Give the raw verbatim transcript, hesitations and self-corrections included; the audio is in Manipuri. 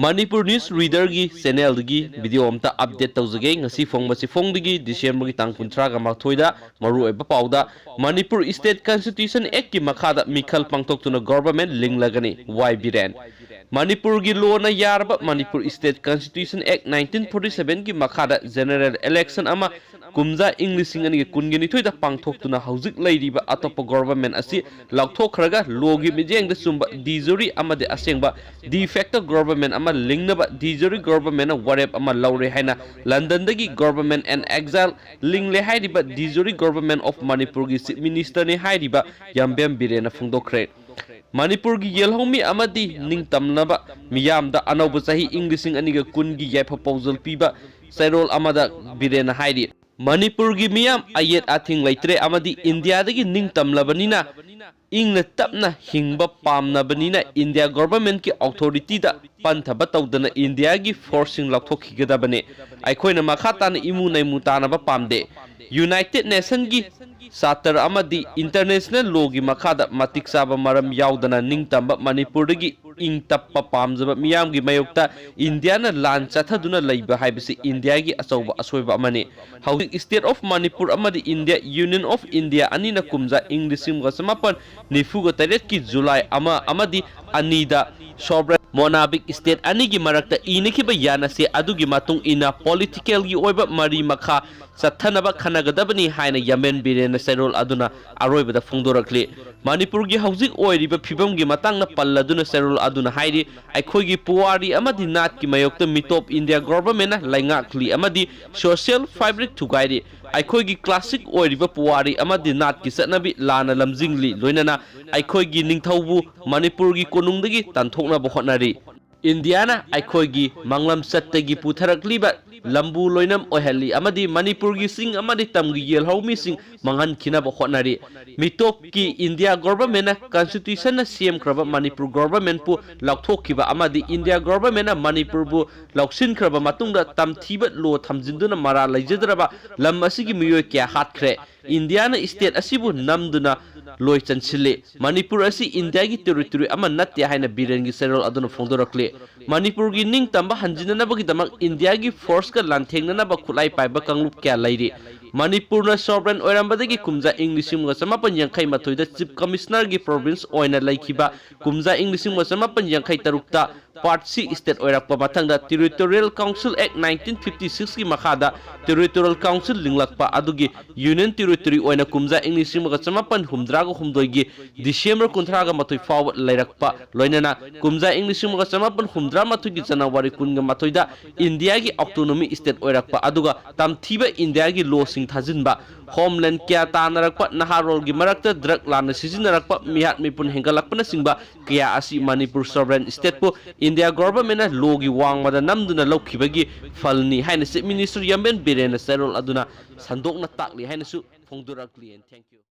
ꯃꯅꯤꯄꯨꯔ ꯅ꯭ꯌꯨꯁ ꯔꯤꯗꯔꯒꯤ ꯆꯦꯅꯦꯜꯗꯒꯤ ꯚꯤꯗꯤꯑꯣ ꯑꯝꯇ ꯑꯞꯗꯦꯠ ꯇꯧꯖꯒꯦ꯫ ꯉꯁꯤ ꯐꯣꯡꯕꯁꯤ ꯐꯣꯡꯗꯒꯤ ꯗꯤꯁꯦꯝꯕꯔꯒꯤ ꯇꯥꯡ ꯀꯨꯟꯊ꯭ꯔꯥꯒ ꯃꯥꯊꯣꯏꯗ ꯃꯔꯨꯑꯣꯏꯕ ꯄꯥꯎꯗ, ꯃꯅꯤꯄꯨꯔ ꯏꯁꯇꯦꯠ ꯀꯟꯁꯇꯤꯇ꯭ꯌꯨꯁꯟ ꯑꯦꯛꯀꯤ ꯃꯈꯥꯗ ꯃꯤꯈꯜ ꯄꯥꯡꯊꯣꯛꯇꯨꯅ ꯒꯣꯚꯔꯟꯃꯦꯟꯠ ꯂꯤꯡꯂꯒꯅꯤ, ꯋꯥꯏ ꯕꯤꯔꯦꯟ꯫ ꯃꯅꯤꯄꯨꯔꯒꯤ ꯂꯣꯅ ꯌꯥꯔꯕ ꯃꯅꯤꯄꯨꯔ ꯏꯁꯇꯦꯠ ꯀꯟꯁꯇꯤꯇ꯭ꯌꯨꯁꯟ ꯑꯦꯛ ꯅꯥꯏꯟꯇꯤꯟ ꯐꯣꯔꯇꯤ ꯁꯚꯦꯟꯒꯤ ꯃꯈꯥꯗ ꯖꯦꯅꯔꯦꯜ ꯏꯂꯦꯛꯁꯟ ꯑꯃ ꯀꯨꯝꯖꯥ ꯏꯪ ꯂꯤꯁꯤꯡ ꯑꯅꯤꯒ ꯀꯨꯟꯒ ꯅꯤꯊꯣꯏꯗ ꯄꯥꯡꯊꯣꯛꯇꯨꯅ ꯍꯧꯖꯤꯛ ꯂꯩꯔꯤꯕ ꯑꯇꯣꯞꯄ ꯒꯣꯚꯔꯟꯃꯦꯟꯠ ꯑꯁꯤ ꯂꯥꯎꯊꯣꯛꯈ꯭ꯔꯒ ꯂꯣꯒꯤ ꯃꯤꯠꯌꯦꯡꯗ ꯆꯨꯝꯕ ꯗꯤ ꯖꯨꯔꯤ ꯑꯃꯗꯤ ꯑꯁꯦꯡꯕ ꯗꯤ ꯐꯦꯛꯇꯣ ꯒꯣꯚꯔꯟꯃꯦꯟꯠ ꯑꯃ ꯂꯤꯡꯅꯕ ꯗꯤ ꯖꯨꯔꯤ ꯒꯣꯚꯔꯟꯃꯦꯟꯠꯅ ꯋꯥꯔꯦꯞ ꯑꯃ ꯂꯧꯔꯦ ꯍꯥꯏꯅ ꯂꯟꯗꯟꯗꯒꯤ ꯒꯣꯚꯔꯟꯃꯦꯟꯠ ꯑꯦꯟ ꯑꯦꯛꯖꯥꯏꯜ ꯂꯤꯡꯂꯦ ꯍꯥꯏꯔꯤꯕ ꯗꯤ ꯖꯨꯔꯤ ꯒꯣꯚꯔꯟꯃꯦꯟꯠ ꯑꯣꯐ ꯃꯅꯤꯄꯨꯔꯒꯤ ꯆꯤꯐ ꯃꯤꯅꯤꯁꯇꯔꯅꯤ ꯍꯥꯏꯔꯤꯕ ꯌꯥꯝꯕꯦꯝ ꯕꯤꯔꯦꯟꯅ ꯐꯣꯡꯗꯣꯛꯈ꯭ꯔꯦ꯫ ꯃꯅꯤꯄꯨꯔꯒꯤ ꯌꯦꯜꯍꯧꯃꯤ ꯑꯃꯗꯤ ꯅꯤꯡꯇꯝꯅꯕ ꯃꯤꯌꯥꯝꯗ ꯑꯅꯧꯕ ꯆꯍꯤ ꯏꯪ ꯂꯤꯁꯤꯡ ꯑꯅꯤꯒ ꯀꯨꯟꯒꯤ ꯌꯥꯏꯐ ꯄꯥꯎꯖꯦꯜ ꯄꯤꯕ ꯆꯩꯔꯣꯜ ꯑꯃꯗ ꯕꯤꯔꯦꯟꯅ ꯍꯥꯏꯔꯤ, ꯃꯅꯤꯄꯨꯔꯒꯤ ꯃꯤꯌꯥꯝ ꯑꯌꯦꯠ ꯑꯊꯤꯡ ꯂꯩꯇ꯭ꯔꯦ ꯑꯃꯗꯤ ꯏꯟꯗꯤꯌꯥꯗꯒꯤ ꯅꯤꯡꯇꯝꯂꯕꯅꯤꯅ, ꯏꯪꯅ ꯇꯞꯅ ꯍꯤꯡꯕ ꯄꯥꯝꯅꯕꯅꯤꯅ ꯏꯟꯗꯤꯌꯥ ꯒꯣꯚꯔꯟꯃꯦꯟꯠꯀꯤ ꯑꯣꯊꯣꯔꯤꯇꯤꯗ ꯄꯟꯊꯕ ꯇꯧꯗꯅ ꯏꯟꯗꯤꯌꯥꯒꯤ ꯐꯣꯔꯁꯁꯤꯡ ꯂꯧꯊꯣꯛꯈꯤꯒꯗꯕꯅꯤ꯫ ꯑꯩꯈꯣꯏꯅ ꯃꯈꯥ ꯇꯥꯅ ꯏꯃꯨ ꯅꯩꯃꯨ ꯇꯥꯅꯕ ꯄꯥꯝꯗꯦ꯫ ꯌꯨꯅꯥꯏꯇꯦꯗ ꯅꯦꯁꯟꯒꯤ ꯆꯥꯔꯇꯔ ꯑꯃꯗꯤ ꯏꯟꯇꯔꯅꯦꯁꯅꯦꯜ ꯂꯣꯒꯤ ꯃꯈꯥꯗ ꯃꯇꯤꯛ ꯆꯥꯕ ꯃꯔꯝ ꯌꯥꯎꯗꯅ ꯅꯤꯡꯇꯝꯕ ꯃꯅꯤꯄꯨꯔꯗꯒꯤ ꯏꯪ ꯇꯞꯄ ꯄꯥꯝꯖꯕ ꯃꯤꯌꯥꯝꯒꯤ ꯃꯥꯌꯣꯛꯇ ꯏꯟꯗꯤꯌꯥꯅ ꯂꯥꯟ ꯆꯠꯊꯗꯨꯅ ꯂꯩꯕ ꯍꯥꯏꯕꯁꯤ ꯏꯟꯗꯤꯌꯥꯒꯤ ꯑꯆꯧꯕ ꯑꯁꯣꯏꯕ ꯑꯃꯅꯤ꯫ ꯍꯧꯖꯤꯛ ꯁ꯭ꯇꯦꯠ ꯑꯣꯐ ꯃꯅꯤꯄꯨꯔ ꯑꯃꯗꯤ ꯏꯟꯗꯤꯌꯥ ꯌꯨꯅꯤꯌꯟ ꯑꯣꯐ ꯏꯟꯗꯤꯌꯥ ꯑꯅꯤꯅ ꯀꯨꯝꯖꯥ ꯏꯪ ꯂꯤꯁꯤꯡ ꯑꯃꯒ ꯆꯃꯥꯄꯟ ꯅꯤꯐꯨꯒ ꯇꯔꯦꯠꯀꯤ ꯖꯨꯂꯥꯏ ꯑꯃ ꯑꯃꯗꯤ ꯑꯅꯤꯗ ꯁꯣꯚꯔꯦꯟ ꯃꯣꯅꯥꯕꯤꯛ ꯁ꯭ꯇꯦꯠ ꯑꯅꯤꯒꯤ ꯃꯔꯛꯇ ꯏꯅꯈꯤꯕ ꯌꯥꯅꯁꯦ ꯑꯗꯨꯒꯤ ꯃꯇꯨꯡ ꯏꯟꯅ ꯄꯣꯂꯤꯇꯤꯀꯦꯜꯒꯤ ꯑꯣꯏꯕ ꯃꯔꯤ ꯃꯈꯥ ꯆꯠꯊꯅꯕ ꯈꯟꯅꯒꯗꯕꯅꯤ ꯍꯥꯏꯅ ꯌꯥꯝꯕꯦꯝ ꯕꯤꯔꯦꯟꯅ ꯆꯩꯔꯣꯜ ꯑꯗꯨꯅ ꯑꯔꯣꯏꯕꯗ ꯐꯣꯡꯗꯣꯔꯛꯂꯤ꯫ ꯃꯅꯤꯄꯨꯔꯒꯤ ꯍꯧꯖꯤꯛ ꯑꯣꯏꯔꯤꯕ ꯐꯤꯕꯝꯒꯤ ꯃꯇꯥꯡꯗ ꯄꯜꯂꯗꯨꯅ ꯆꯩꯔꯣꯜ ꯑꯗꯨꯅ ꯍꯥꯏꯔꯤ, ꯑꯩꯈꯣꯏꯒꯤ ꯄꯨꯋꯥꯔꯤ ꯑꯃꯗꯤ ꯅꯥꯠꯀꯤ ꯃꯥꯌꯣꯛꯇ ꯃꯤꯇꯣꯞ ꯏꯟꯗꯤꯌꯥ ꯒꯣꯚꯔꯟꯃꯦꯟꯠꯅ ꯂꯩꯉꯥꯛꯂꯤ ꯑꯃꯗꯤ ꯁꯣꯁꯤꯌꯦꯜ ꯐꯦꯕ꯭ꯔꯤꯛ ꯊꯨꯒꯥꯏꯔꯤ꯫ ꯑꯩꯈꯣꯏꯒꯤ ꯀ꯭ꯂꯥꯁꯤꯛ ꯑꯣꯏꯔꯤꯕ ꯄꯨꯋꯥꯔꯤ ꯑꯃꯗꯤ ꯅꯥꯠꯀꯤ ꯆꯠꯅꯕꯤ ꯂꯥꯟꯅ ꯂꯝꯖꯤꯡꯂꯤ, ꯂꯣꯏꯅꯅ ꯑꯩꯈꯣꯏꯒꯤ ꯅꯤꯡꯊꯧꯕꯨ ꯃꯅꯤꯄꯨꯔꯒꯤ ꯀꯣꯅꯨꯡꯗꯒꯤ ꯇꯥꯟꯊꯣꯛꯅꯕ ꯍꯣꯠꯅꯔꯤ꯫ ꯏꯟꯗꯤꯌꯥꯅ ꯑꯩꯈꯣꯏꯒꯤ ꯃꯥꯡꯂꯝꯆꯠꯇꯒꯤ ꯄꯨꯊꯔꯛꯂꯤꯕ ꯂꯝꯕꯨ ꯂꯣꯏꯅꯝ ꯑꯣꯏꯍꯜꯂꯤ ꯑꯃꯗꯤ ꯃꯅꯤꯄꯨꯔꯒꯤ ꯆꯤꯡ ꯑꯃꯗꯤ ꯇꯝꯒꯤ ꯌꯦꯜꯍꯧꯃꯤꯁꯤꯡ ꯃꯥꯡꯍꯟꯈꯤꯅꯕ ꯍꯣꯠꯅꯔꯤ꯫ ꯃꯤꯇꯣꯞꯀꯤ ꯏꯟꯗꯤꯌꯥ ꯒꯣꯚꯔꯟꯃꯦꯟꯠꯅ ꯀꯟꯁꯇꯤꯇ꯭ꯌꯨꯁꯟꯅ ꯁꯦꯝꯈ꯭ꯔꯕ ꯃꯅꯤꯄꯨꯔ ꯒꯣꯚꯔꯟꯃꯦꯟꯠꯄꯨ ꯂꯧꯊꯣꯛꯈꯤꯕ ꯑꯃꯗꯤ ꯏꯟꯗꯤꯌꯥ ꯒꯣꯚꯔꯟꯃꯦꯟꯠꯅ ꯃꯅꯤꯄꯨꯔꯕꯨ ꯂꯧꯁꯤꯟꯈ꯭ꯔꯕ ꯃꯇꯨꯡꯗ ꯇꯝꯊꯤꯕ ꯂꯣ ꯊꯝꯖꯤꯟꯗꯨꯅ ꯃꯔꯥꯜ ꯂꯩꯖꯗ꯭ꯔꯕ ꯂꯝ ꯑꯁꯤꯒꯤ ꯃꯤꯑꯣꯏ ꯀꯌꯥ ꯍꯥꯠꯈ꯭ꯔꯦ꯫ ꯏꯟꯗꯤꯌꯥꯅ ꯁ꯭ꯇꯦꯠ ꯑꯁꯤꯕꯨ ꯅꯝꯗꯨꯅ ꯂꯣꯏ ꯆꯟꯁꯤꯜꯂꯤ꯫ ꯃꯅꯤꯄꯨꯔ ꯑꯁꯤ ꯏꯟꯗꯤꯌꯥꯒꯤ ꯇꯦꯔꯤꯇꯣꯔꯤ ꯑꯃ ꯅꯠꯇꯦ ꯍꯥꯏꯅ ꯕꯤꯔꯦꯟꯒꯤ ꯆꯦꯔꯣꯜ ꯑꯗꯨꯅ ꯐꯣꯡꯗꯣꯔꯛꯂꯤ꯫ ꯃꯅꯤꯄꯨꯔꯒꯤ ꯅꯤꯡꯇꯝꯕ ꯍꯟꯖꯤꯟꯅꯅꯕꯒꯤꯗꯃꯛ ꯏꯟꯗꯤꯌꯥꯒꯤ ꯐꯣꯔꯁꯀ ꯂꯥꯟꯊꯦꯡꯅꯅꯕ ꯈꯨꯠꯂꯥꯏ ꯄꯥꯏꯕ ꯀꯥꯡꯂꯨꯞ ꯀꯌꯥ ꯂꯩꯔꯤ꯫ ꯃꯅꯤꯄꯨꯔꯅ ꯁꯣꯚꯔꯦꯟ ꯑꯣꯏꯔꯝꯕꯗꯒꯤ ꯀꯨꯝꯖꯥ ꯏꯪ ꯂꯤꯁꯤꯡ ꯑꯃꯒ ꯆꯃꯥꯄꯟ ꯌꯥꯡꯈꯩ ꯃꯥꯊꯣꯏꯗ ꯆꯤꯐ ꯀꯃꯤꯁꯅꯔꯒꯤ ꯄ꯭ꯔꯣꯚꯤꯟꯁ ꯑꯣꯏꯅ ꯂꯩꯈꯤꯕ ꯀꯨꯝꯖꯥ ꯏꯪ ꯂꯤꯁꯤꯡ ꯑꯃꯒ ꯆꯃꯥꯄꯟ ꯌꯥꯡꯈꯩ ꯇꯔꯨꯛꯇ ꯄꯥꯔꯠ ꯁꯤ ꯁ꯭ꯇꯦꯠ ꯑꯣꯏꯔꯛꯄ ꯃꯊꯪꯗ ꯇꯦꯔꯤꯇꯣꯔꯤꯌꯦꯜ ꯀꯥꯎꯟꯁꯤꯜ ꯑꯦꯛ ꯅꯥꯏꯟꯇꯤꯟ ꯐꯤꯐꯇꯤ ꯁꯤꯛꯁꯀꯤ ꯃꯈꯥꯗ ꯇꯦꯔꯤꯇꯣꯔꯤꯌꯦꯜ ꯀꯥꯎꯟꯁꯤꯜ ꯂꯤꯡꯂꯛꯄ ꯑꯗꯨꯒꯤ ꯌꯨꯅꯤꯌꯟ ꯇꯦꯔꯤꯇꯣꯔꯤ ꯑꯣꯏꯅ ꯀꯨꯝꯖꯥ ꯏꯪ ꯂꯤꯁꯤꯡ ꯑꯃꯒ ꯆꯃꯥꯄꯟ ꯍꯨꯝꯗ꯭ꯔꯥꯒ ꯍꯨꯝꯗꯣꯏꯒꯤ ꯗꯤꯁꯦꯝꯕꯔ ꯀꯨꯟꯊ꯭ꯔꯥꯒ ꯃꯥꯊꯣꯏ ꯐꯥꯎꯕ ꯂꯩꯔꯛꯄ ꯂꯣꯏꯅꯅ ꯀꯨꯝꯖꯥ ꯏꯪ ꯂꯤꯁꯤꯡ ꯑꯃꯒ ꯆꯃꯥꯄꯟ ꯍꯨꯝꯗ꯭ꯔꯥ ꯃꯥꯊꯣꯏꯒꯤ ꯖꯅꯋꯥꯔꯤ ꯀꯨꯟꯒ ꯃꯥꯊꯣꯏꯗ ꯏꯟꯗꯤꯌꯥꯒꯤ ꯑꯣꯇꯣꯅꯣꯃꯤ ꯁ꯭ꯇꯦꯠ ꯑꯣꯏꯔꯛꯄ ꯑꯗꯨꯒ ꯇꯝꯊꯤꯕ ꯏꯟꯗꯤꯌꯥꯒꯤ ꯂꯣꯁꯤꯡ ꯊꯥꯖꯤꯟꯕ, ꯍꯣꯝꯂꯦꯟ ꯀꯌꯥ ꯇꯥꯟꯅꯔꯛꯄ, ꯅꯍꯥꯔꯣꯜꯒꯤ ꯃꯔꯛꯇ ꯗ꯭ꯔꯒ ꯂꯥꯟꯅ ꯁꯤꯖꯤꯟꯅꯔꯛꯄ, ꯃꯤꯍꯥꯠ ꯃꯤꯄꯨꯟ ꯍꯦꯟꯒꯠꯂꯛꯄꯅꯆꯤꯡꯕ ꯀꯌꯥ ꯑꯁꯤ ꯃꯅꯤꯄꯨꯔ ꯁꯣꯚꯔꯦꯟ ꯁ꯭ꯇꯦꯠꯄꯨ ꯏꯟꯗꯤꯌꯥ ꯒꯣꯚꯔꯟꯃꯦꯟꯠꯅ ꯂꯣꯒꯤ ꯋꯥꯡꯃꯗ ꯅꯝꯗꯨꯅ ꯂꯧꯈꯤꯕꯒꯤ ꯐꯜꯅꯤ ꯍꯥꯏꯅ ꯆꯤꯐ ꯃꯤꯅꯤꯁꯇꯔ ꯌꯥꯝꯕꯦꯝ ꯕꯤꯔꯦꯟꯅ ꯆꯦꯔꯣꯜ ꯑꯗꯨꯅ ꯁꯟꯗꯣꯛꯅ ꯇꯥꯛꯂꯤ ꯍꯥꯏꯅꯁꯨ ꯐꯣꯡꯗꯣꯔꯛꯂꯤ꯫ And thank you.